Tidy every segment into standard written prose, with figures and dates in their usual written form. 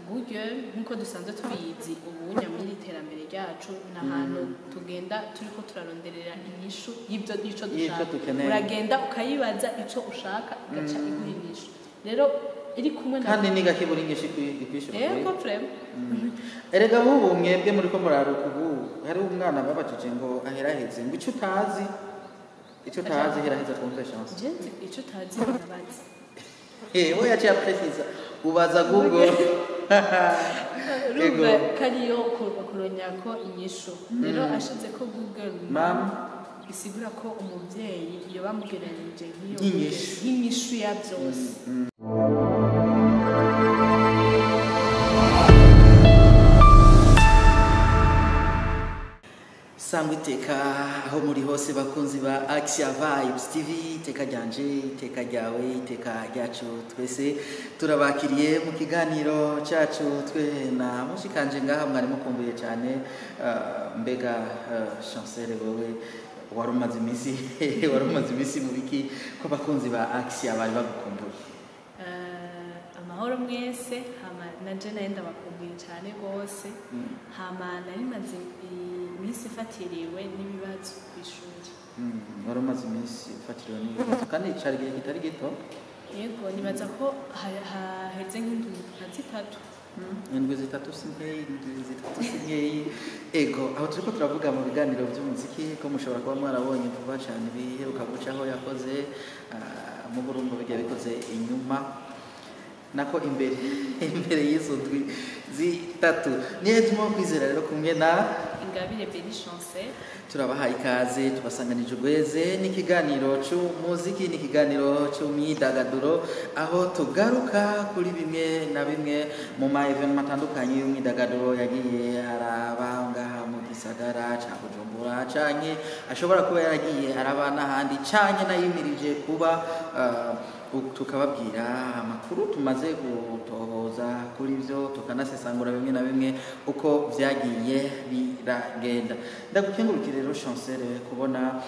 Google, nkuko dusanzwe tubizi ubu muri iterambere ryacu, ni ahantu tugenda turiko turaronderera inyishu y'ibyo ico Y'ivyo dushaka. Dukeneye. Uragenda ukayibaza ico ushaka, igaca iguha inyishu. Rero iri kumwe na Kandi ni gake buri nyinshi kwishura. Ego, vraiment. Erega bubu mwebwe muriko muraruka ubu, hari umwana babajije ngo aheraheze ngo ico utazi, ico utazi heraheza twumve, Chance. Je nzi ico utazi urabaza. Eh, we yaciye apresiza ubaza Google. Urumva ko ariyo kuronyako inyishu. Rero ashize ko Google Mam isigura ko umuvyeyi iyo bamugereranije nk'iyo Nk'inyishu. Nk'inyishu ya byose. Sangwa iteka aho muri hose, bakunzi ba Axia Vibes TV. Iteka ryanje, iteka ryawe, iteka ryacu twese. Turabakiriye mu kiganiro cyacu twe na mushikanje ngaha mwari mukumbuye cyane. Mbega Chancel, wewe wari umaze iminsi mu biki, ko abakunzi ba Axia bari bagukumbuye? Amahoro mwese. Hama nanje nayo ndabakumbuye cyane rwose. Hama nari maze iminsi ifatiriwe n'ibibazo ku ishuri. Wari umaze iminsi ufatiriwe n'ibibazo, kandi cari igihe kitari gito. Yego, nibaza ko haheze nk'indwi nka 3. Indwi 3 si nkeyi, indwi 3 si nkeyi. Ego, aho turiko turavuga mu biganiro by'umuziki, ko mushobora kuba mwarabonye vuba cyane ibiheruka gucaho yakoze mu Burundi, bijya bikoze inyuma nako imbere y'izo ndwi 3. Niyo turimo kwizera rero kumwe na Ingabire Beni Chance. Turabahaye ikaze, tubasanganije urweze n'ikiganiro cy'umuziki, n'ikiganiro cy'umyidagaduro, aho tugaruka kuri bimwe na bimwe mu ma événements atandukanye y'umyidagaduro yagiye araba ngaha mu gisagara ca Bujumbura, canke ashobora kuba yaragiye araba n'ahandi, canke nayimirije kuba, tukababwira amakuru tumaze gutohoza kuri byo, tukanasesangura bimwe na bimwe uko vyagiye biragenda. Ndagukengurukire rero, Chancel, kubona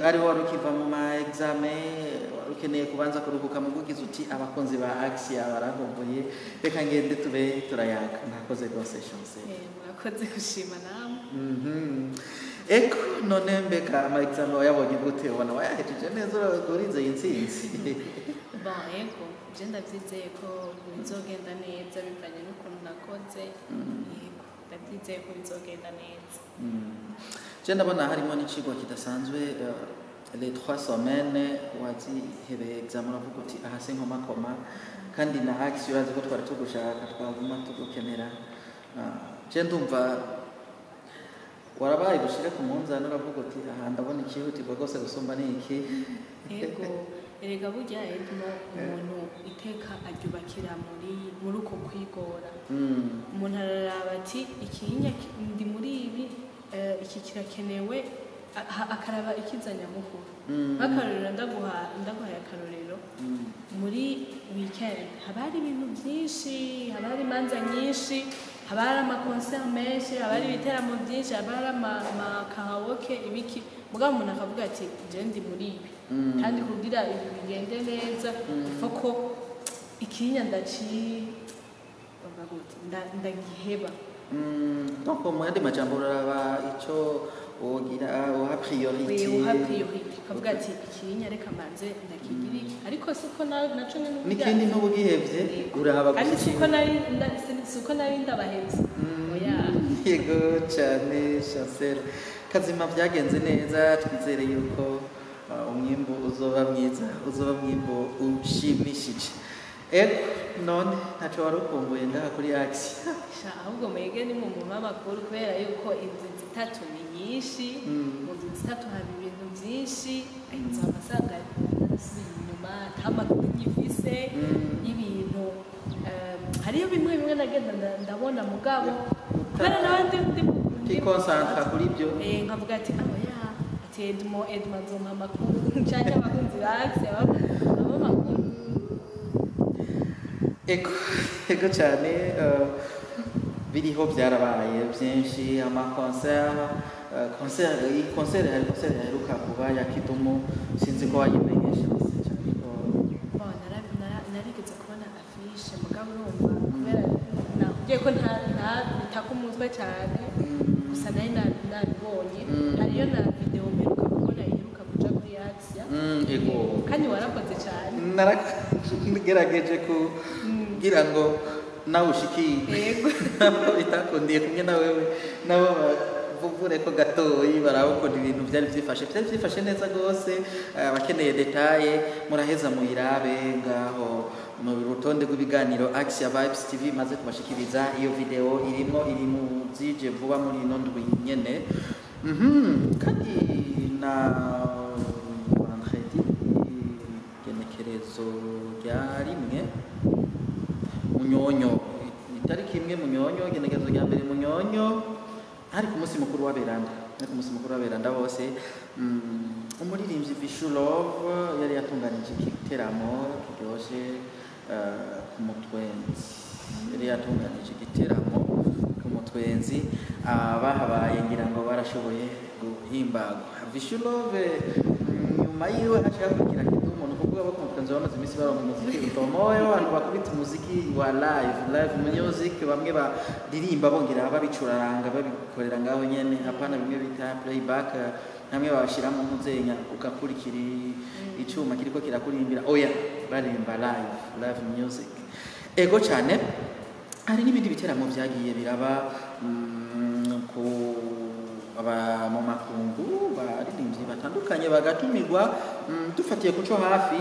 ari wari ukiva mu ma examen, wari ukeneye kubanza kuruhuka, mu gugize uti abakunzi ba Axia barahomboye, reka ngende tube turayaga. Mwakoze rwose, Chancel. Murakoze gushima namwe. Eko, none mbega ama examen wayabonye gute? Ubona wayahejeje neza, urizeye intsinzi? Bon, ego, je ndavyizeye ko bizogenda neza bivanye n'ukuntu nakoze. Yego, ndavyizeye ko bizogenda neza. Je ndabona harimo n'icigwa kidasanzwe. Les 3 semaines wazihebeye examen, uravuga uti aha se nkomakoma, kandi na Axia urazi ko twari tugushaka, twaguma tugukenera. Je ndumva warabaye gushire ku munzani, uravuga uti aha ndabona ikihutirwa rwose gusumba ni iki. Ego, erega burya Edmo, umuntu iteka aryubakira muri uko kwigora. Umuntu araraba ati ikinya ndi muri ibi, iki kirakenewe, akaraba ikizanyamukuru. Nk'akarorero, ndaguhaye akarorero, muri weekend haba hari ibintu byinshi, haba hari imanza nyinshi, haba hari ama concerts menshi, haba hari ibiteramo byinshi, haba hari ama karaoke, ibiki. Mugabo umuntu akavuga ati je ndi muri ibi, kandi kugira ibi bigende neza ifo ko ikinya ndaci bavuga gute, ndagiheba. Donc mu yandi majambo uraraba ico wogira uha priorité. Uha priorité, ukavuga ati ikinya reka mbanze ndakigire iki, ariko siko naco nyene N'ikindi n'ubugihevye urahaba. Kandi gusa. siko nari ndabahevye, oya. Yego cyane, Chancel. Kazima byagenze neza, twizere yuko umwimbu uzoba mwiza, uzoba mwimbu ushimishije. Ego, none ntaco wari ukumbuye ngaha kuri Axia? Sha, ahubwo mwege ni mu mumpa amakuru, kubera yuko inzu 3 ni nyinshi. Mu nzu 3 haba ibintu byinshi, nzaba asanga nasubiye inyuma, ata makuru ngifise y'ibintu. Hariyo bimwe bimwe nagenda ndabona, mugabo kubera nawe Utikonsantra kuri ibyo. Nkavuga ati aho ya ati Edmo nzompa amakuru, canke abakunzi ba Axia abo amakuru. Ego, ego cyane. Biriho byarabaye byinshi, ama concert, concert, iyi concert, hari concert yaheruka kuba ya Kidumu, sinzi ko wayimenyesha cyane ko Bon, narigeze kubona affiche, mugabo urumva kubera Nakubwiye ko nta bitaka umutwe cyane, gusa nari nabibonye. Hariyo na video mperuka kubona iheruka kuja kuri Axia. Ego. Kandi warakoze cyane. Naragerageje kugira ngo nawe ushikirwe. Ntabwo bitakundiye kumwe na wewe, nabo bavuvure ko gatoyi baraba ukuntu ibintu byari byifashe neza rwose. Abakeneye détails muraheza muyirabe ngaho mu rutonde rw'ibiganiro Axia Vibes TV maze kubashikiriza. Iyo video irimo, iri mu zije vuba muri ino ndwi nyene. Kandi na vendredi, igenekerezo rya 1 Munyonyo, itariki 1 Munyonyo, igenekerezo rya 1 Munyonyo, hari ku munsi mukuru w'aberanda, hari ku munsi mukuru w'aberanda bose. Umuririmbyi Vishu Love yari yatunganije igiteramo kiryoshe ku Mutwenzi. Yari yatunganije igiteramo ku Mutwenzi, abahabaye ngira ngo barashoboye guhimbagwa. Vishu Love, nyuma yiwe haciye hakurikira Kidumu. Ni ukuvuga bo ku Mutwenzi bamaze iminsi baronka umuziki utomoye, abantu bakubita umuziki wa live, live music, bamwe baririmba bongera babicuraranga, babikorera ngaho nyene, hapana bimwe bita playback, hamwe babashiramo umuzenya ugakurikira icuma kiriko kirakurimbira. Oya, baririmba live, live music. Ego cyane. Hari n'ibindi biteramo byagiye biraba ku aba mu makungu, baririmbyi batandukanye bagatumirwa. Dufatiye kuco hafi,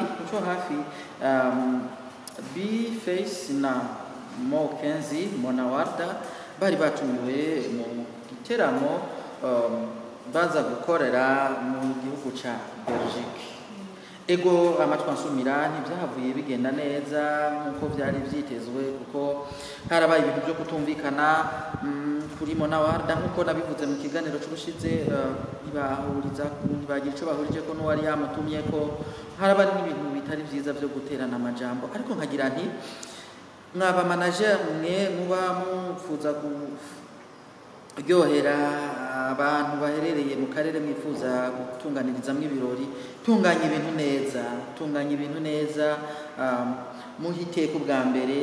B-Face na Mo Kenzi Monawarda bari batumiwe mu giteramo baza gukorera mu gihugu ca Belgique. Ego, amatwi ansumira ntibyahavuye bigenda neza nk'uko byari byitezwe, kuko harabaye ibintu byo kutumvikana kuri Monawarda. Nk'uko nabivuze mu kiganiro c'ubushize, ntibahuriza, ntibagira ico bahurije ko n'uwari yamutumye, ko harabaye n'ibintu bitari vyiza byo guterana amajambo. Ariko nkagira nti mwaba manager mwe muba mupfuza kuryohera abantu baherereye mu karere mwifuza gutunganirizamwo ibirori, tunganya ibintu neza, tunganya ibintu neza, muhiteko ubwa mbere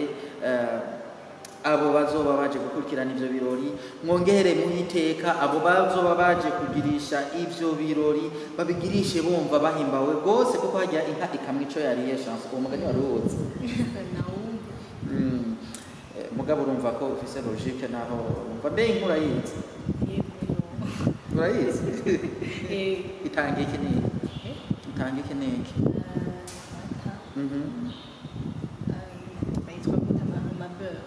abo bazoba baje gukurikirana ivyo birori, mwongere muhiteka abo bazoba baje kugirisha ivyo birori, babigirishe bumva bahimbawe rwose, kuko hajya inka ikamwa ico yariye. Chance, uwo mugani wari uwuzi? Nawumva. Mugabo urumva ko ufise logique, naho wumva mbe inka urayizi? Yego. Urayizi? Eh. Itanga iki n'iki? Eh? Itanga iki n'iki? Amata. Bayitwa gute? Amabeurre.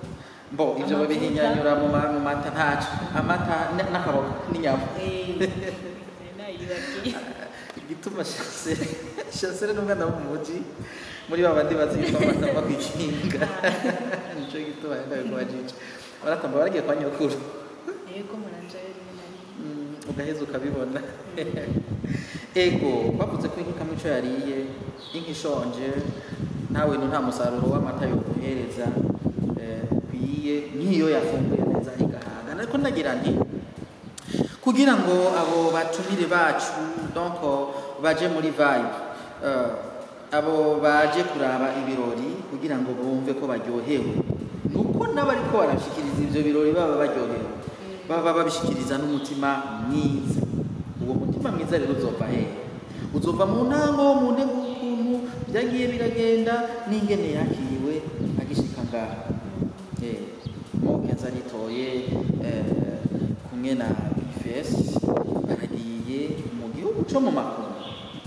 Bo ivyo Amavuta. Babihinyanyura mu mata, ntaco, amata n'akaboga n'inyama. Nayibagiye. Igituma Chancel n'umwana wo mu muji, muri ba bandi bazi yuko amata ava kw'ikinga, nico gituma yenda bikubajije. Baratamba baragiye kwa nyokuru? Yego, muranjayo rimwe na rimwe. Ugaheza ukabibona. Ego, bavuze ko inka ikamwa ico yariye. Inka ishonje nta wintu, nta musaruro w'amata yoguhereza ukwiye nk'iyo yafunguye neza igahaga. Ariko ndagira nti kugira ngo abo batumire bacu, donc baje muri vibe, abo baje kuraba ibirori, kugira ngo bumve ko baryohewe, nuko n'abariko barashikiriza ivyo birori baba baryohewe, baba babishikiriza n'umutima mwiza. Uwo mutima mwiza rero uzova hehe? Uzova mu ntango, mu ntego, ukuntu byagiye biragenda n'ingene yakiriwe agishika ngaho. Mokenza aritoye kumwe na B-Face, baragiye mu gihugu co mu makungu.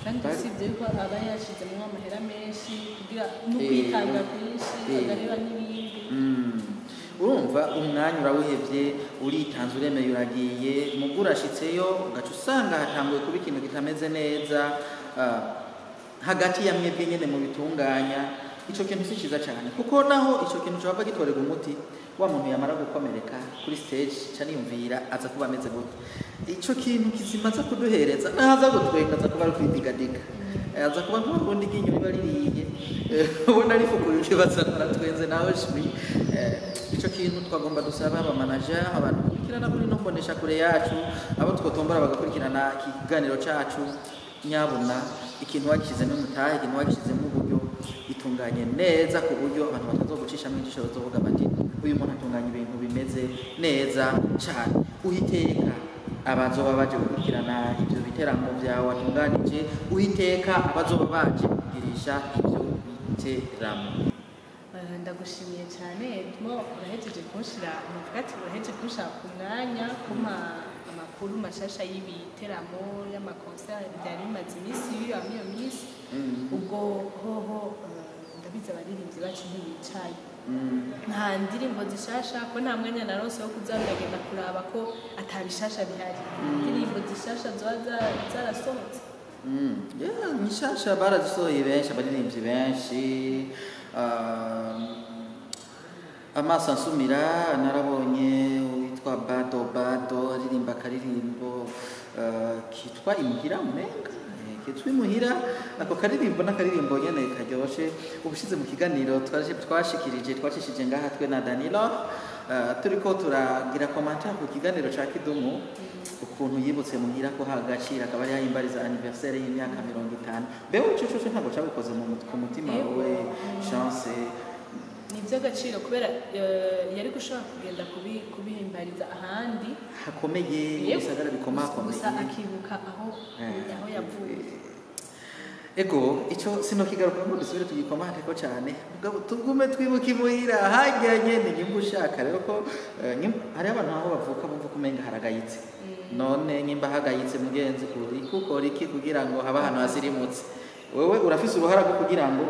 Kandi usibye yuko aba yashizemo amahera menshi kugira no kwitanga kwinshi, agareba n'ibindi. Urumva umwanya urawuhevye, uritanze, uremeye, uragiye, mugo urashitseyo ugaca usanga hatanguye kuba ikintu kitameze neza hagati ya mwebwe nyene mu bitunganya. Ico kintu si ciza cane, kuko naho ico kintu cohava gitorerwa umuti, wa muntu yamara gukomereka kuri stage ca niyumvira aza kuba ameze gute? Ico kintu kizima aza kuduhereza, naho aza gutwenga, aza kuba ari kwidigadiga. Aza kuba nk'urundi ryinyo riba ririye. Ubona rifukuye ukibaza aratwenze nawe shwi. Ico kintu twagomba dusaba aba manager, abantu bakurikirana kuri no mbonesha kure yacu, abo twotombora bagakurikirana ikiganiro cacu, nyabuna ikintu wagishyizemo umutahe, ikintu wagishyizemo uburyo, itunganye neza ku buryo abantu batazogucishamo ijisho, bazovuga bati Uyu muntu atunganya ibintu bimeze neza cyane. Uhiteka abazoba baje gukurikirana ibyo biteramo byawe watunganije, uhiteka abazoba baje kugirisha ibyo biteramo. Ndagushimiye cyane Edmo, urahejeje kunshira, nuvuga ati urahejeje kunshira ku mwanya, kumpa amakuru mashasha y'ibiteramo, y'amakonseri byari bimaze iminsi biba muri iyo minsi. Ubwo hoho ndabizi abaririmbyi bacu ntibicaye, nta ndirimbo zishasha, ko nta mwanya naronse wo kuza ndagenda kuraba ko atabishasha bihari, indirimbo zishasha zoba zarasohotse. Yeah, nishasha barazisohoye benshi, abaririmbyi benshi. Amaso ansumira, narabonye uwitwa Bado Bado aririmba akaririmbo kitwa Imuhira, umenga kitwa Imuhira. Ako karirimbo n'akaririmbo nyene karyoshe. Ubushize mu kiganiro twaje twashikirije, twacishije ngaha twe na Danilo, turiko turagira commentaire ku kiganiro ca Kidumu, ukuntu yibutse muhira ko hagaciro, akaba ari hahimbariza anniversaire y'imyaka 50. Mbewe ico coco ntabwo cagukoze ku mutima wowe Chance? Ni iby'agaciro kubera yari gushobora kugenda kubihimbariza ahandi hakomeye, mu Yego. bisagara bikomakomeye, gusa akibuka aho yavuye. Ego, ico sinokigaruka ngo dusubire tugikomanteko cyane, mugabo tugume twibuka imuhira hajya nyene. Nyimba ushaka rero ko hariho abantu aho bavuka bumva ko umenga haragayitse. None nyimba hagayitse, mugenzi, uri gukora iki kugira ngo habe ahantu hasirimutse? Wewe urafise uruhara rwo kugira ngo,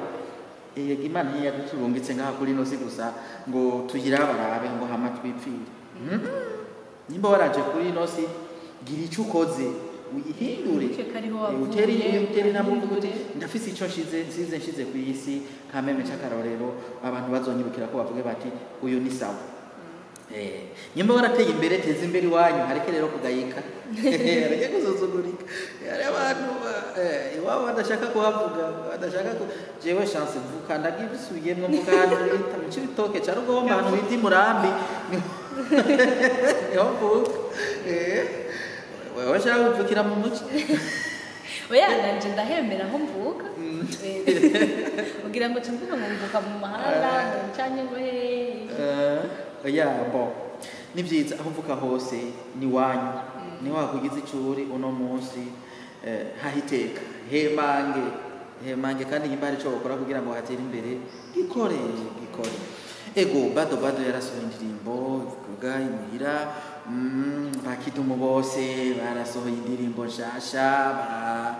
yego, Imana ntiyaduturungitse ngaha kuri ino si gusa ngo tuyirabarabe ngo hama twipfire. Nimba waraje kuri ino si, gira ico ukoze uyihindure. Wibuke ko ariho wavuye, Utere intambwe uvuga uti uyihindure. Ndafise ico nshize ku isi kameme c'akarorero, abantu bazonyibukira ko bavuge bati uyu ni sawa. Nyimba warateye imbere, teza imbere iwanyu, hareke rero kugayika, hareke gusuzugurika. Hari abantu iwabo badashaka kuhavuga, badashaka ku jewe Chance mvuka, ndagibisubiyemwo, mvuka ahantu bita mu Cibitoke ca Rugombo, ahantu bita Imurambi, niho mvuka. Wewe ushaka kuvukira mu muci? Oya, nanje ndahemera aho mvuka. Ugira ngo mvuga ngo mvuka mu mahanga ngo canke ngo hehe? Oya, bon, ni byiza, aho uvuka hose ni wanyu, ni wakugize icyo uri uno munsi. Hahiteka hemange hemange, kandi nimba hari icyo bakora kugira ngo hatere imbere, gikore gikore. Ego, Bado Bado yarasohoye indirimbo ivuga imuhira. Ba Kidumu bose barasohoye indirimbo nshasha, ba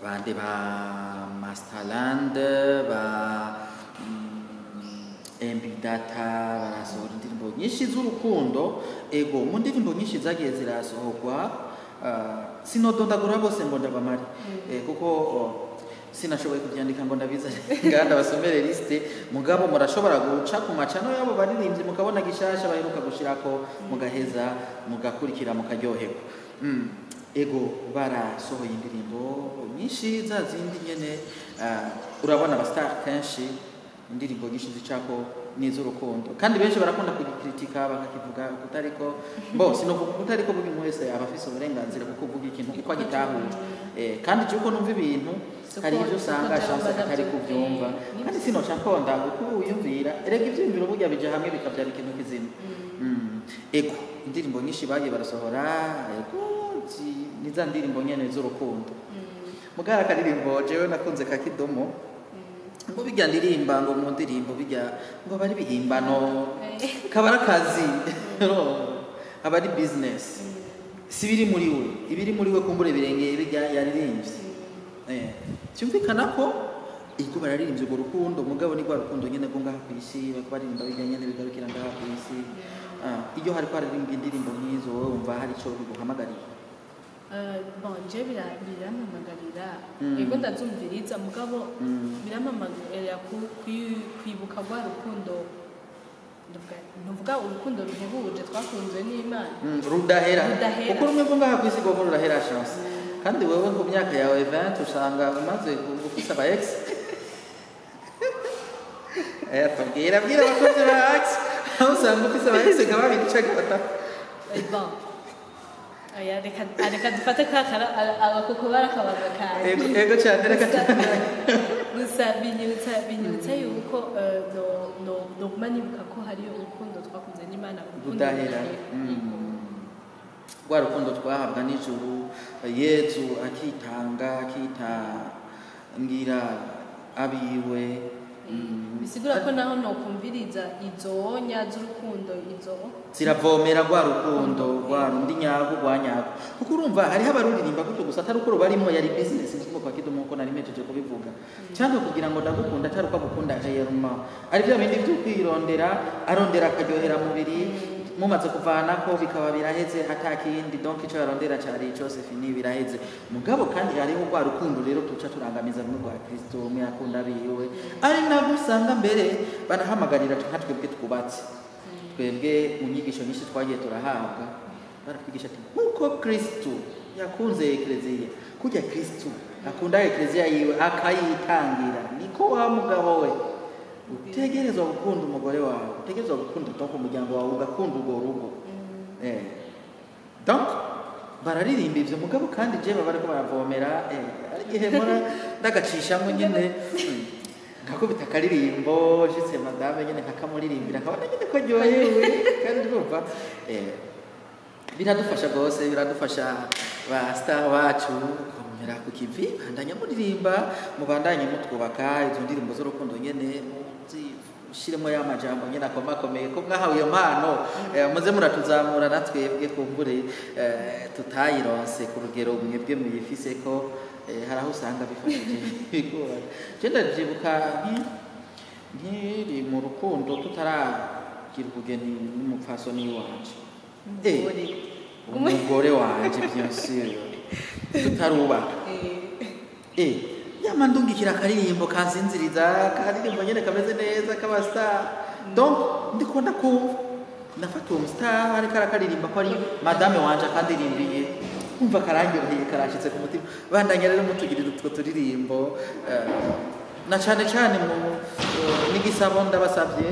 bande, ba Masterland, ba MB Data barasohora indirimbo nyinshi z'urukundo. Ego, mu ndirimbo nyinshi zagiye zirasohorwa, sinodondagura bose ngo ndabamare, kuko sinashoboye kubyandika ngo ndabizane ngaha ndabasomere liste, mugabo murashobora guca ku macano yabo baririmbyi mukabona gishasha baheruka gushirako, mugaheza mugakurikira mukaryoherwa. Ego, barasohoye indirimbo nyinshi za zindi nyene. Urabona abastar kenshi indirimbo nyinshi zicako n'iz'urukundo, kandi benshi barakunda kugikritika bakakivuga kutariko bo sinovuga kutariko, buri muntu wese aba afise uburenganzira bwo kuvuga ikintu uko agitahura. Kandi je uko numva ibintu, hari ibyo usanga Chance atari kubyumva, kandi sinoca nkonda uko wiyumvira. Erega ivyiyumviro burya bija hamwe bikavyara ikintu kizima. Ego, indirimbo nyinshi bagiye barasohora, ego, ni za ndirimbo nyene z'urukundo. Mugara akaririmbo jewe nakunze ka Kidomo, ngo bijya ndirimba ngo mu ndirimbo bijya ngo bari bihimbano, kaba ari akazi, aba ari business, si biri muri we, ibiri muri we kumbure birengeye bijya yaririmbye. Cyumvikana ko ego bararirimbye urwo rukundo, mugabo ni rwa rukundo nyene rwo ngaha ku isi, bariko baririmba bijya nyene bigarukira ngaha ku isi. Iyo hariko hararirimba indirimbo nk'izo, wowe wumva hari ico biguhamagariye? Bon, je birampamagarira. Ego, ndazumviriza, mugabo birampamagarira kwibuka rwa rukundo, ndavuga urukundo ruhebuje twakunzwe n'Imana. Rudahera. Rudahera. Kuko rumwe rwo ngaha ku isi rwo rurahera, Chance, kandi wewe ku myaka yawe 20 usanga umaze gufisa aba ex. Tubwira, bwira abakozi ba ex, aho usanga ufise aba ex nka babiri canke batatu. Bon, oya, reka dufate kakara abakoko barakabaga kanje. Ego, ego cyane, reka cyane. Gusa Gusa binyibutsa yuko noguma nibuka ko hariyo urukundo twakunze n'Imana, urukundo rudahera. rudahera. Rwa rukundo twahabwa n'ijuru, Yezu akitanga, akitangira abiwe. Bisigura ko naho nokumviriza izonya z'urukundo izo Ziravomera rwa rukundo rwa rundi nyarwo, rwa nyarwo, kuko urumva hariho abaruririmba gutyo gusa atari uko rubarimo, yari business nkuko kwa Kidumu, uko nari mpejeje kubivuga, cyangwa kugira ngo ndagukunda atari uko agukunda réellement, ari bya bindi byo kwirondera, arondera akaryohera mubiri, mumaze kuvanako bikaba biraheze, atakindi. Donc ico yarondera cari ico, c'est fini, biraheze. Mugabo kandi hariho rwa rukundo rero tuca turangamiza rumwe rwa Kristo, umwe akunda biwe, ari nabwo usanga mbere banahamagarira nka twebwe twubatse. Twebwe mu nyigisho nyinshi twagiye turahabwa baratwigisha ati nkuko Kristo yakunze ekleziya, kurya Kristo akunda ekleziya yiwe akayitangira, niko wa mugabo we utegerezwa gukunda umugore wawe, utegerezwa gukunda donc umuryango wawe, ugakunda urwo rugo. Donc bararirimba ivyo, mugabo kandi je baba bariko baravomera, ari igihe mpora ndagacishamo nyene, nkakubita akaririmbo nshitse madame nyene nkakamuririmbira, nkabona nyene ko aryohewe. Kandi urumva biradufasha rwose, biradufasha. Ba star bacu, komera ku kivi, bandanya muririmba, mubandanye mutwubaka izo ndirimbo z'urukundo nyene, muzishiremo ya majambo nyene akomakomeye ko mwahawe iyo mpano. Muze muratuzamura na twebwe kumbure tutayironse ku rugero mwebwe muyifise, ko hari aho usanga bifashije bigorana. Je ndavyibuka nkiri mu rukundo, tutaragira ubugeni n'umupfasoni wanje, umugore wanje bien sûr, tutarubaka, yama ndungikira akaririmbo kansinziriza, akaririmbo nyene kameze neza k'aba star. Donc ndiko ndakumva nafata uwo mustar ariko arakaririmba ko ari madame wanje akandirimbiye, umva karangyoheye, karashitse ku mutima. Bandanya rero mutugirira utwo turirimbo, na cane cane mu n'igisabo ndabasavye,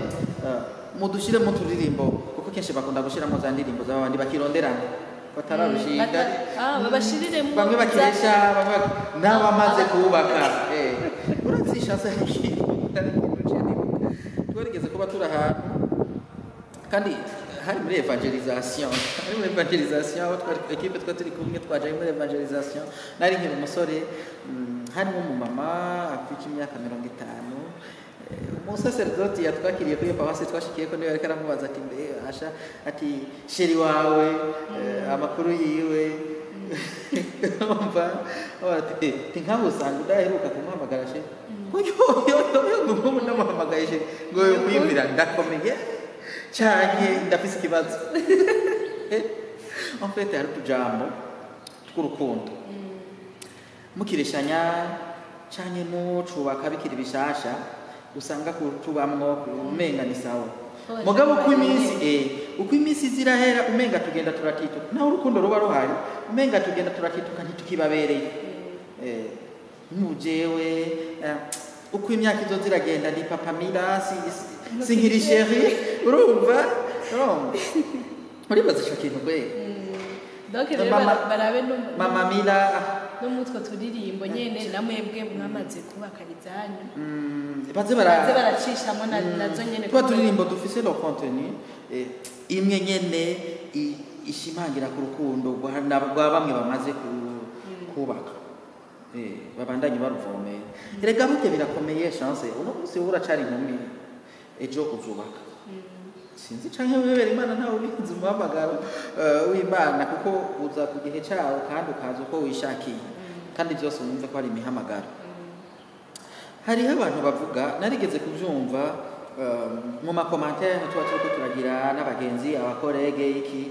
mudushyiremo uturirimbo, kuko kenshi bakunda gushiramo za ndirimbo z'abandi bakironderana batararushinga. Babashiriremo. Bamwe bakiresha, bamwe n'abamaze kubaka. Urazi chance, twarigeze kuba turi ahantu kandi hari muri évangélisation, aho twari équipe, twari turi kumwe, twaje muri évangélisation, nari nkiri umusore, harimo umumama afite imyaka 50. Umusaserdoti yatwakiriye kuri iyo paruwasi twashikiye ko niwe yariko aramubaza ati mbe asha, ati chéri wawe, amakuru yiwe? Umva ati ti nkaho usanga udaheruka kumuhamagara chéri, yo yo yo, ngo nk'ubu ndamuhamagaye chéri ngo yokwiyumvira ndakomeye canke ndafise ikibazo. En fait hari utujambo tw'urukundo mukireshanya canke mucubaka bikiri bishasha, usanga kutubamwo umenga ni sawa. Mugabo uko iminsi zirahera, umenga tugenda turatituka, naho urukundo ruba ruhari, umenga tugenda turatituka, ntitukibabereye. Nujewe uko imyaka izo ziragenda ni papa Mira, sinkiri chéri. Urumva uribaza ico kintu kwe. Donc rero barabe no Mama Mira. No mutwo turirimbo nyene namwebwe mwamaze kubaka izanyu. Baze bara baze baracishamo nazo nyene. Tuba turirimbo dufise le contenu, imwe nyene ishimangira ku rukundo rwa bamwe bamaze kubaka, babandanye baruvomera. Erega burya birakomeye, Chance. Uno munsi wowe uracari inkumi, ejo uzubaka, sinzi, canke wibera Imana, ntawe ubizi umuhamagaro w'Imana, kuko uza ku gihe cawo kandi ukaza uko wishakiye, kandi byose wumve ko ari imihamagaro. Hariho abantu bavuga, narigeze kubyumva mu ma commentaires tuba turiko turagira n'abagenzi, aba collègues, iki,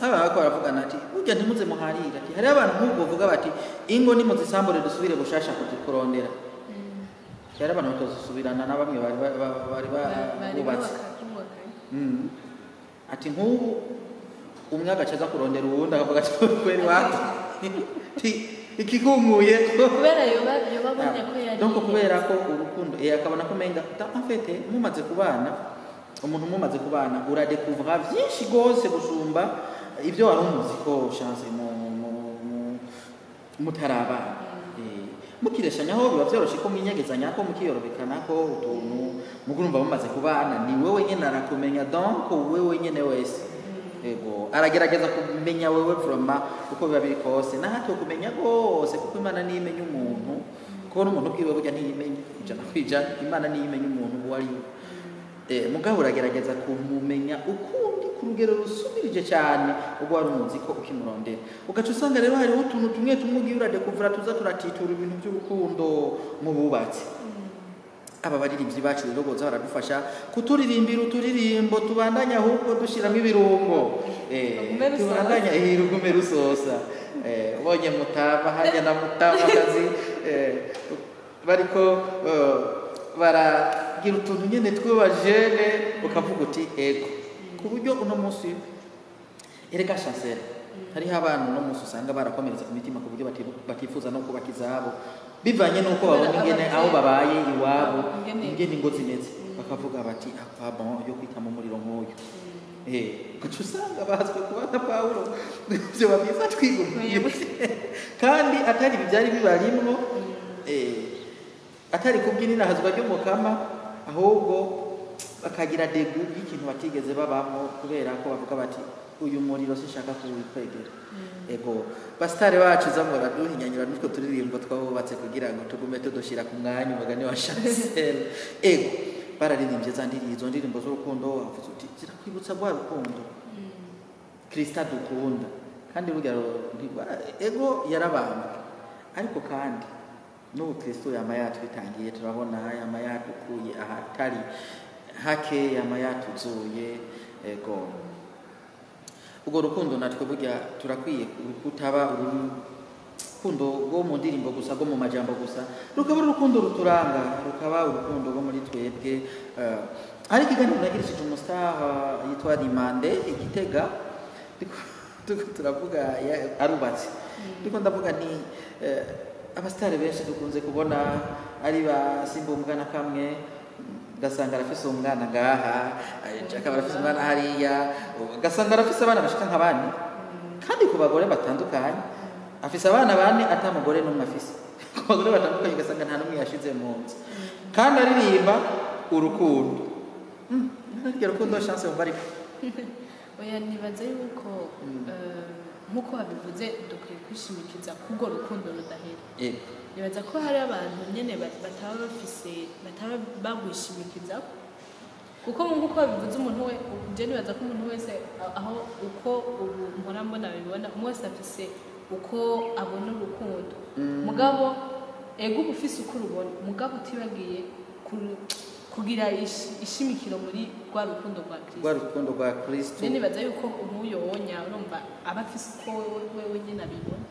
haba bariko baravugana ati burya ntimuze muharira, ati hariho abantu nk'ubwo bavuga bati ingo nimuzisambure dusubire bushasha kuzikurondera. Hari abantu batozisubirana na bamwe bari bari bari bubatse. Bubaka. Ati nk'ubu umwe agaca aza kurondera uwundi, akavuga ati kweri wapi, ti ikikunguye. Kubera yoba abonye ko yari Donc kubera ko urukundo, akabona ko umenga en fait mumaze kubana, umuntu mumaze kubana uradekuvra vyinshi gose gusumba ibyo wari umuzi ko Chance mu mutarabana. Mukireshanyaho biba vyoroshe ko mwinyegezanya ko mukiyorobekana ko utuntu, mugurumva mumaze kubana ni wewe nyene arakumenya, donc wewe nyene wese. Ego, aragerageza kumenya wewe vraiment uko biba biri kose, naho kumenya gose, kuko Imana niyo imenya umuntu, kuko n'umuntu ubwiwe burya ntiyimenya 100%, Imana niyo imenya umuntu uwo ari we. Mugabo uragerageza kumumenya ukundi ku rugero rusubirije cyane ubwo wari umuzi ko ukimurondera, ugaca usanga rero hariho utuntu tumwe tumwe ugiye uradekuvura tuza turatitura ibintu by'urukundo mu bubatsi. Aba baririmbyi bacu rero boza baradufasha kuturirimbira uturirimbo tubandanya, ahubwo dushiramo ibirungo, Rugume rusosa. tubandanya rugume rusosa. Ubonye mutama hajya na mutama kazi, bariko baragira utuntu nyene tw'abajene, ukavuga uti ego, ku buryo uno munsi erega Chancel hariho abantu uno munsi usanga barakomeretse ku mitima ku buryo batifuza no kubaka izabo, bivanye n'uko babona ingene aho babaye iwabo, Ingene- ingene ingo zimeze, bakavuga bati ah bon, yo kwitama umuriro nk'uyu, ugaca usanga bazwe kuba nka Pawulo, vyoba byiza twigumiye, kandi atari ibi byari bibarimwo, atari kubw'inahazwa ry'umukama, ahubwo bakagira dégoût y'ikintu batigeze babamo, kubera ko bavuga bati uyu muriro sinshaka kuwikwegera. Ego, basitari bacu zamora duhinyanyura n'utwo turirimbo twabubatse kugira ngo tugume tudushira ku mwanya, umugani wa Chancel. Ego, bararirimbye za ndirimbo, izo ndirimbo z'urukundo, wavuze uti zirakwibutsa rwa rukundo Kristo adukunda, kandi burya ego yarabambwe, ariko kandi n'ubu Kristo yama yatwitangiye, turabona yama yadukuye ahatari hake, yama yatuzuye. Ego, urwo rukundo natwe burya turakwiye kutaba urukundo rwo mu ndirimbo gusa, rwo mu majambo gusa, rukaba urukundo ruturanga, rukaba urukundo rwo muri twebwe. Ariko ikiganiro nagirishije umustar yitwa Rimande Igitega, turiko turavuga, arubatse, ndiko ndavuga nti abasitari benshi dukunze kubona ari ba simbumbwa na kamwe, ugasanga arafise umwana ngaha, akaba arafise umwana hariya, ugasanga arafise abana bashika nka bane, kandi ku bagore batandukanye, afise abana bane ata mugore n'umwe afise, ku bagore batandukanye, ugasanga nta n'umwe yashize mu nzu, kandi aririmba urukundo. Naryo rukundo Chance wumva ariko Oya, nibaza yuko nk'uko babivuze dukwiye kwishimikiza k'urwo rukundo rudahera. Nibaza ko hari abantu nyene bataba bafise, bataba bagwishimikiza, kuko nk'uko babivuze umuntu we, je nibaza ko umuntu wese aho uko ubu mpora mbona bibona, umwe wese afise uko abona urukundo. Mugabo ego uba ufise uko urubona, mugabo utibagiye kugira ishimikiro muri rwa rukundo rwa Kristo. Rwa rukundo rwa Kristo. Je nibaza yuko nk'uyo wonya urumva aba afise uko wewe nyene abibona.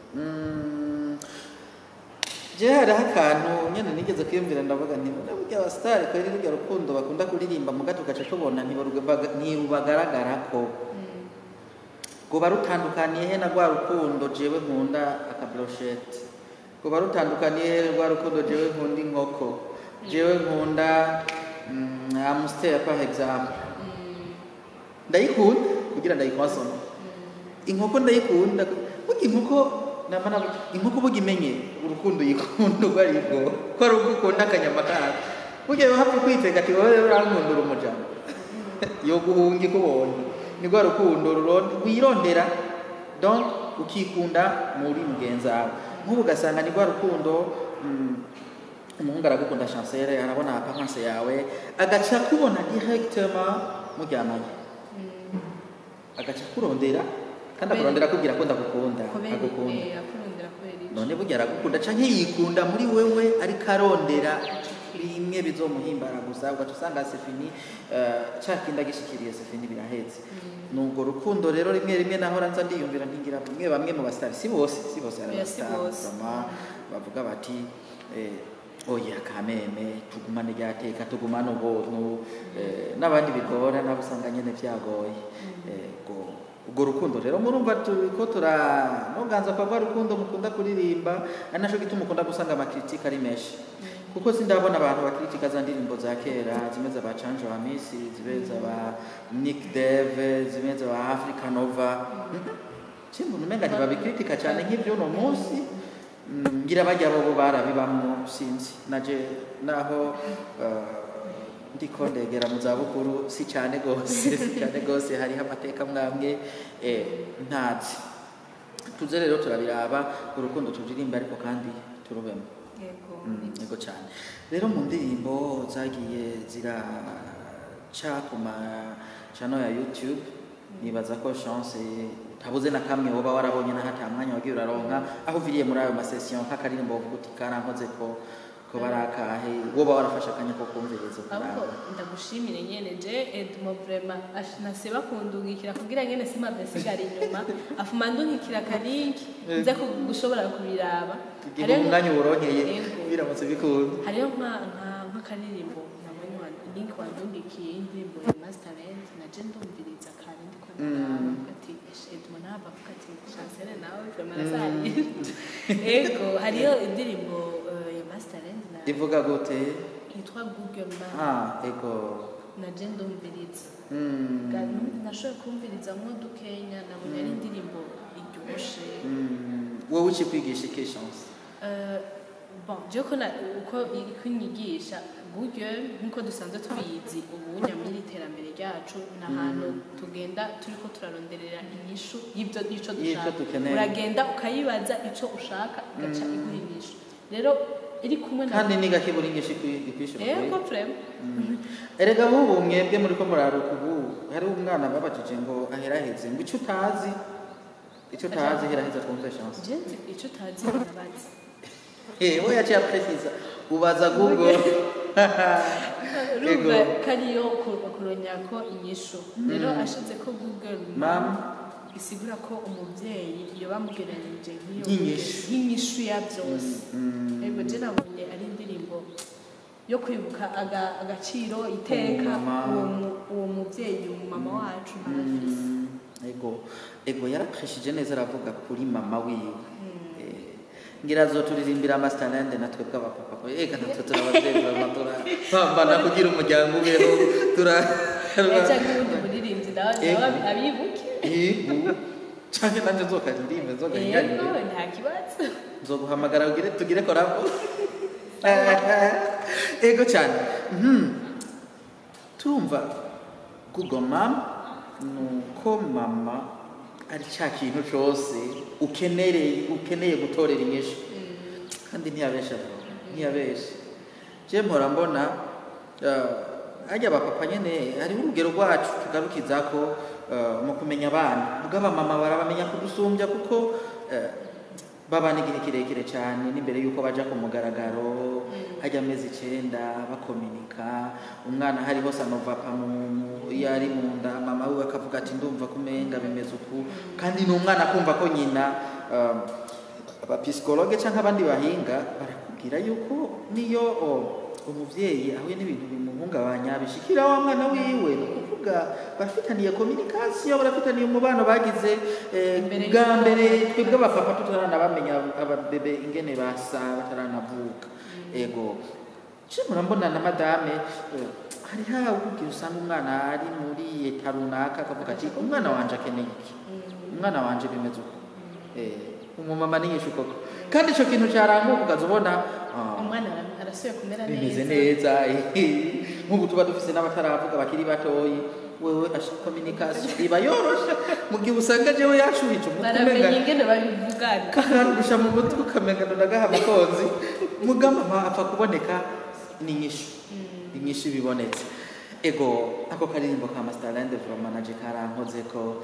Je hariho akantu nyene nigeze kwiyumvira, ndavuga nti burya abasitari kweri rurya rukundo bakunda kuririmba, muga tugaca tubona ntirubagaragarako, rwoba rutandukaniye he na rwa rukundo jewe nkunda akabrochette, rwoba rutandukaniye he rwa rukundo jewe nkunda inkoko, jewe nkunda Amstel par exemple, ndayikunda kugira ndayikonsoma, inkoko ndayikunda, burya inkoko namara inkoko burya imenye urukundo uyikunda urwo ari rwo, ko ari uko ukunda akanyama kayo, burya yo hafi kwitega ati wowe rero urankundura umujama, yo guhunga ikubonye, ni rwa rukundo wirondera, donc ukikunda muri mugenzi wawe. Nk'ubu ugasanga ni rwa rukundo, umuhungu aragukunda Chancel, arabona apparence yawe, agaca kubona directement muryamanye, agaca kurondera, kandi akurondera akubwira ko ndagukunda, Kubera agukunda. Akurondera kubera iki? None burya aragukunda canke yikunda muri wewe, ariko arondera bimwe bizomuhimbara gusa, ugaca usanga c'est fini, ca kindi agishikiriye, c'est fini, birahetse. Nubwo rukundo rero rimwe rimwe nahora nza ndiyumvira ntingira bamwe bamwe mu basitari, si bose, si bose, hari Oya, si abasitari bose. vraiment bavuga bati oya kameme tugumane ryateka, tugumane ubuntu, n'abandi bigora nabo usanga nyene vyagoye. Ubwo rukundo rero murumva turiko turanoganza kwa rwa rukundo mukunda kuririmba, ari naco gituma ukunda gusanga amakritika ari menshi, kuko sindabona abantu bakritika za ndirimbo za kera, zimwe za ba Canjo Hamisi, zibe za ba Nick Dave, zimwe za ba Africa Nova. Simbona umenga ntibabikritika cyane nk'ivy'uno munsi. Ngira bajya bo barabibamwo, sinzi naje naho ndiko ndegera mu zabukuru, si cyane gose, si cyane gose, hariho amateka mwamwe ntazi. Tuze rero turabiraba urukundo turirimba, ariko kandi turubemo. Yego. Yego cyane. Rero mu ndirimbo zagiye ziraca ku ma channel ya YouTube, nibaza ko Chance utabuze na kamwe woba warabonye, na hata mwanya wagiye uraronka aho uviriye muri ayo ma session, nk'akaririmbo wovuga uti karankoze ko barakahe, woba warafashe akanya ko kumviriza Ahubwo ukaraba? Ndagushimire nyene. Je Edmo vraiment naseba kundungikira kugira nyene simave nsigara inyuma, afuma ndungikira aka link nze gushobora kubiraba. Igihe umwanya uwuronkeye, Yego. biramutse bikunda. Hariho nk'akaririmbo nabonye link wandungikiye, indirimbo ya Masterland, naje ndumviriza kare ndiko ndaraba, mvuga ati: "Eshe, Edmo nahava avuga ati Chancel nawe vraiment arasariye." Ego, hariyo indirimbo ya Masterland na Ivuga gute? Yitwa Google Map. Ah, ego. Naje ndumviriza. Nashoboye kumviriza nko dukenya, nabonye ari indirimbo iryoshe. Wowe ukikwigisha iki, Chance? Bon, je ko uko iko inyigisha Google, nkuko dusanzwe tubizi ubu nyamiri iterambere ryacu, ni ahantu tugenda turiko turaronderera inyishu y'ibyo ico Y'icyo dushaka. dukeneye. Uragenda ukayibaza ico ushaka, igaca iguha inyishu. Rero iri kumwe na Kandi ni gake buri nyinshi ikwishura. Yego, vraiment. Erega bubu mwebwe muri ko muraruka ubu, hari umwana babajije ngo aheraheze ngo icyo utazi, icyo utazi heraheza, twumve, Chance. Je nzi ico utazi urabaza. Eh, we yaciye apresiza ubaza Google. Urumva kariyo kuronyako inyishu. Rero ashize ko Google Mam isigura ko umuvyeyi iyo bamugereranije nk'iyo Nk'inyishu. Nk'inyishu ya byose. Yego, je nabonye ari indirimbo yo kwibuka agaciro, iteka Umumama. uwo muvyeyi, umumama wacu arafise. Ego, ego, yarapreshije neza, aravuga kuri mama wiwe. Ngira azoturirimbira Masterland natwe bw'abapapa ko ega natwe turabavyeyi bamatora pambana kugira umuryango ubeho tura Cyangwa uwundi muririmbyi nawe Ego. nawe abibuke. Yego, canke nanje nzokaririmbe, nzogahiganire. Yego, nta kibazo. Nzoguhamagara ugire tugire collabo. Ego cyane. Turumva Google Mom nuko mama ari cya kintu cyose ukenereye, ukeneye gutorera inyishu, kandi ntiyabesha vuba, ntiyabesha. Je mpora mbona harya abapapa nyene hariho urugero rwacu tugarukizako mu kumenya abana, ubwo abamama barabamenya kudusumbya, kuko babana igihe kirekire cyane n'imbere y'uko baja ku mugaragaro, hajya amezi 9 bakominika umwana. Hariho sanovapa iyo ari mu nda, mama wiwe akavuga ati: "Ndumva ko umenga bimeze uku," kandi ni umwana akumva ko nyina abapsychologue cyangwa abandi bahinga barakubwira yuko niyo umuvyeyi ahuye n'ibintu bimuhungabanya bishikira wa mwana wiwe. Ni ukuvuga barafitaniye communication, barafitaniye umubano bagize Mbere bwa y'uko- mbere twebwe abapapa tutaranabamenya, ababebe ingene basa bataranavuka. Ego, je murambona na madame hari hawe usanga umwana ari muri état runaka, akavuga ati: "Umwana wanje akeneye iki, umwana wanje bimeze uko." Umumama n'inyishu koko, kandi ico kintu cyaranguka ukaza ubona Umwana arasubiye kumera bimeze neza. Neza. Nk'ubu tuba dufise n'abataravuga bakiri batoyi, wewe communication iba yoroshe, mu gihe usanga jewe yashuhije umutwe Baramenya umenga ingene babivugana. Karandusha mu mutwe, ukamenga ndagaha abakonzi muga mama apfa kuboneka, ni inyishu, inyishu ibibonetse. Ego, ako karirimbo ka Masterland vraiment naje karankoze ko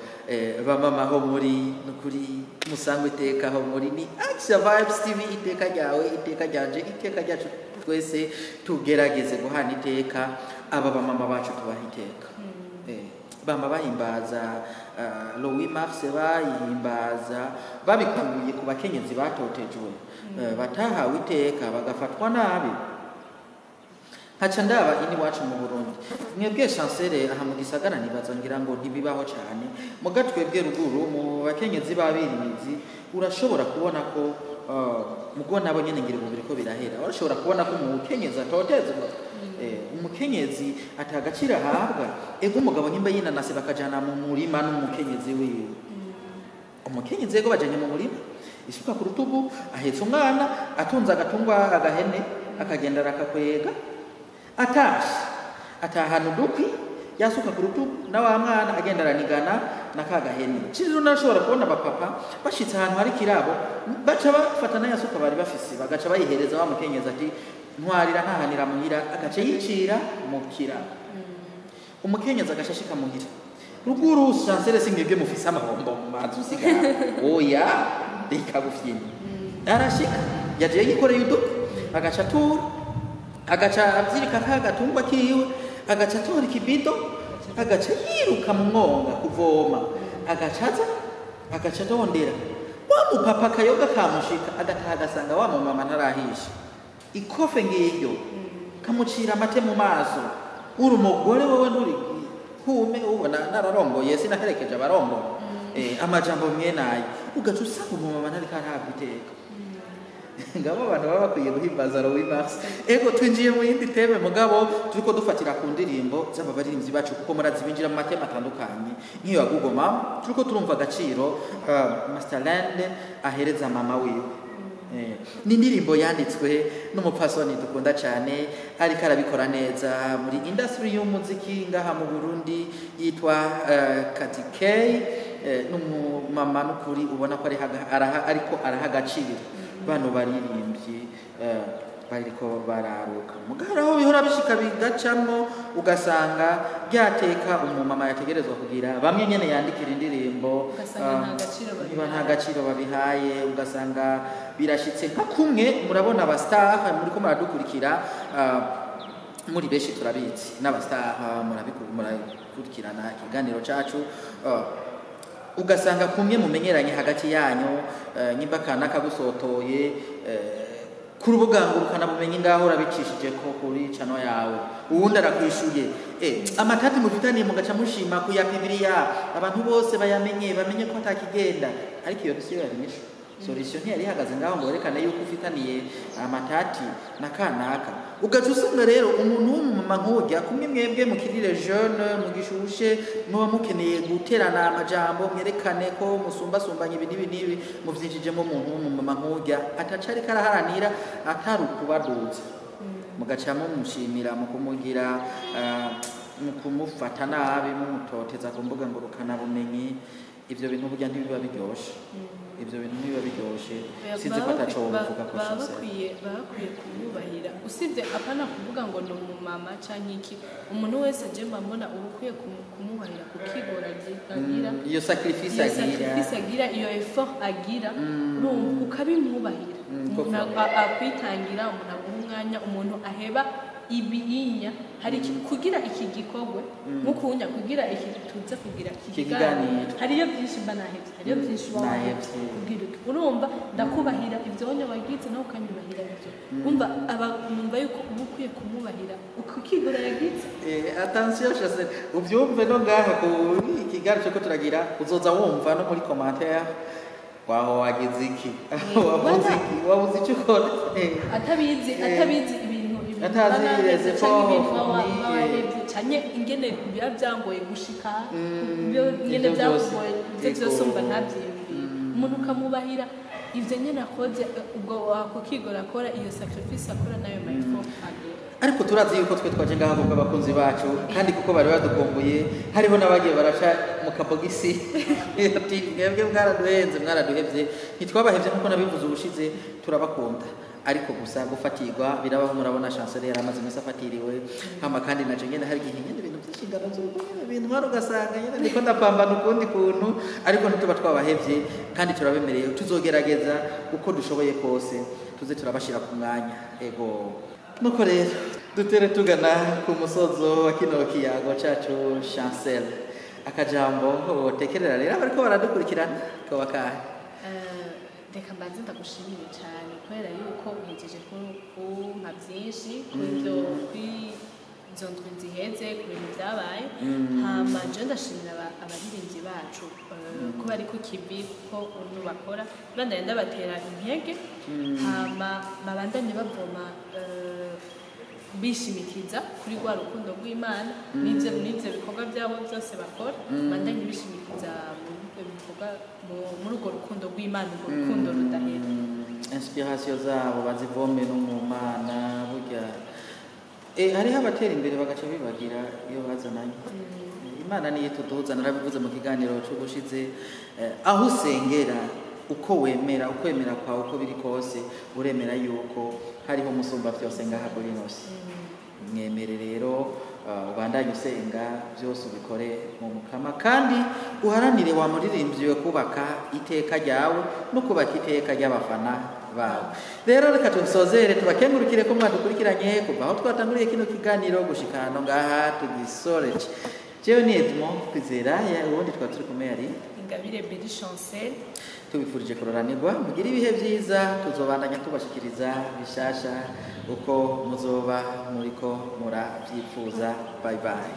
bamama ho muri nukuri musangwe iteka ho muri ni Action Vibes TV. Iteka ryawe, iteka ryanje, iteka ryacu twese, tugerageze guhana iteka aba bamama bacu, tubaha iteka. Bama bahimbaza le 8 mars, bayihimbaza babikuye ku bakenyezi batotejwe, batahawe iteka, bagafatwa nabi. Nkaca ndaba ini wacu mu Burundi, mwebwe Chancel aha mu gisagara nibaza ngira ngo ntibibaho cyane, muga twebwe ruguru mu bakenyezi b'abirimizi urashobora kubona ko mugo nabo nyene ngira ubu biriko birahera, urashobora kubona ko umukenyezi atotezwa, umukenyezi atagaciro ahabwa. Ego, umugabo nyimba yinanase bakajana mu murima n'umukenyezi wiwe, umukenyezi ego bajanye mu murima. Isuka ku rutugu, ahetse umwana, atunze agatungwa agahene, akagenda arakakwega, atashe atahana udukwi, yasuka ku rutugu na wa mwana agenda aranigana na ka gahene. Rero narashobora kubona abapapa bashitse ahantu hari kirabo, baca bafata n'ayasuka bari bafise, bagaca bayihereza wa mukenyezi ati ntwarira ntahanira muhira, agaca yicira mu kirabo. Umukenyezi agaca ashika muhira ruguru. Chancel, singibwe mufise amahombo mu mazu usigara, oya, rikagufyina. Arashika yagiye yikoreye udukwi, agaca atura, agaca avyirika ka gatungwa kiwe, agaca atora ikibido, agaca yiruka mu mwonga kuvoma, agaca aza, agaca adondera wa mupapa, akayoga kamushika, agataha agasanga wa mumama ntarahisha ikofe ngiryo, kamucira amate mu maso. Uri umugore wowe, nturi kume ubona nararongoye, sinaherekeje abarongoye. Amajambo mwene ayo, ugaca usanga umumama ntariko arahabwa iteka. Ngabo abantu baba bakwiye guhimbaza le 8 mars. Ego, twinjiye mu yindi thème, mugabo turiko dufatira ku ndirimbo z'aba baririmbyi bacu, kuko murazi binjira mu ma thèmes atandukanye nk'iyo ya Google Mom. Turiko turumva agaciro Masterland ahereza mama wiwe. Ni indirimbo yanditswe n'umupfasoni dukunda cyane, ariko arabikora neza muri industry y'umuziki ngaha mu Burundi, yitwa Kati K. N'umumama n'ukuri ubona ko ariko araha agaciro bano baririmbyi bariko bararuka. Mugabo aho bihora bishika bigacamwo, ugasanga ryateka umumama yategerezwa kugira bamwe nyene yandikira indirimbo, ugasanga nta gaciro niba nta babihaye. Gaciro babihaye, ugasanga birashitse nka kumwe murabona aba star muriko muradukurikira, muri benshi turabizi n'aba star murabikurikirana ikiganiro cacu, ugasanga kumwe mumenyeranye hagati yanyu, nyimba kana kagusotoye ku rubuga ngurukana bumenyi ngaho, urabicishije ko kuri channel yawe, uwundi arakwishuye, amatati mufitaniye mugaca mushima kuyapibiriya abantu bose bayamenye, bamenye ko atakigenda. Ariko iyo siyo yari inyishu. Solution ntiyari ihagaze ngaho ngo werekane yuko ufitaniye amatati na kanaka. Ugaca usanga rero umuntu w'umumama nk'urya kumwe mwebwe mukirire jeune mugishushe, muba mukeneye guterana amajambo, mwerekane ko musumbasumbanya ibi n'ibi n'ibi, muvyinjijemo umuntu w'umumama nk'urya ataca ariko araharanira atari ukubaduza, mugaca mumushimira mu kumugira mu kumufata nabi, mumutoteza ku mbuga ngurukanabumenyi. Ivyo bintu burya ntibiba biryoshe, ivyo bintu ntibiba biryoshe. Sinzi ko ataco wobivuga ko baba Chancel. Bakwiye kumwubahira, usibye apana kuvuga ngo ni umumama canke iki, umuntu wese je mba mbona uba ukwiye kumwubahira kukigora agira, Iyo sacrifice iyo agira, sacrifice agira, iyo effort agira, urumva ukabimwubahira. Umuntu koko. akwitangira, umuntu aguha umwanya, umuntu aheba ibiyinya hari kugira iki gikorwe nk'ukunya, kugira iki tuze kugira iki Iki kiganiro. Kiganiro. Hariyo byinshi mba nahevye, hariyo byinshi uba wahevye Nahevye. kugira uti urumva ndakubahira ibyo wagize, nawe ukanyubahira ibyo umva aba numva yuko uba ukwiye kumubahira ukikigora yagize. Attention Chancel, ubyumve no ngaha ku ikiganiro cyo turagira, uzoza wumva no muri commentaire waho wagize iki, wavuze iki, wabuze icyo ukora. Atabizi, atabizi ibintu Atazi mba nahevye les canke efforts ibintu fournis, wahevye canke ingene biba byangoye gushika ibyo ingene ivyo byose. byakugoye, ivyo byose umva ntavyiyumviye. Umuntu ukamubahira ivyo nyene akoze, ubwo wakukigora akora, iyo sacrifice akora nayo ma effort agira. Ariko turazi yuko twe twaje ngaha kuko abakunzi bacu kandi kuko bari badukumbuye, hariho n'abagiye baraca mu kabogisi ati mwebwe mwaraduhenze, mwaraduhevye. Ntitwabahevye nkuko nabivuze ubushize, turabakunda, ariko gusa gufatirwa birabaho. Murabona Chancel yari amaze iminsi afatiriwe, hama kandi naje nyene hari igihe nyene ibintu by'inshingano z'urugo nyene bintwara, ugasanga nyene ndiko ndapambana ukundi kuntu, ariko ntituba twabahevye kandi turabemereye tuzogerageza uko dushoboye kose tuze turabashira ku mwanya. Ego, nuko rero dutere tugana ku musozo wa kino kiyago cacu. Chancel, akajambo wotekerera rero abariko baradukurikirana kaba kahe? Reka mbanze ndagushimire cyane kubera yuko uhejeje kumpa byinshi kuri ibyo, kuri izo ndwi ziheze, ku bintu byabaye. Hama je ndashimira abaririmbyi bacu ko bari ku kivi, ko ukuntu bakora bandanye, ndabatera intege, hama babandanye bavoma. Bishimikiza kuri rwa rukundo rw'Imana n'ivyo bikorwa byabo byose bakora, bandanye bishimikiza muri ibyo bikorwa, muri urwo rukundo rw'Imana, urwo rukundo rudahera. Inspiration zabo bazivome no mu Mana. Burya hariho abatera imbere bagaca bibagira iyo bazananye. Imana niyo ituduza. Narabivuze mu kiganiro c'ubushize, aho usengera, uko wemera, ukwemera kwawe uko biri kose, uremera yuko hariho umusumba byose ngaha kuri ino si. Mwemere rero, ubandanye usenga, byose ubikore mu Mukama, kandi uharanire wa muririmbyi we kubaka iteka ryawe no kubaka iteka ry'abafana bawe. Rero reka tusozere, tubakengurukire ko mwadukurikiranye kuva aho twatanguriye kino kiganiro gushika hano ngaha tugisoreje. Jewe ni Edmond Kwizera, ubundi twaba turi kumwe yari Ingabire Beri Chancel. Tubifurije kuroranirwa, mugire ibihe byiza. Tuzobandanya tubashikiriza bishasha uko muzoba muriko murabyifuza. Bye bye.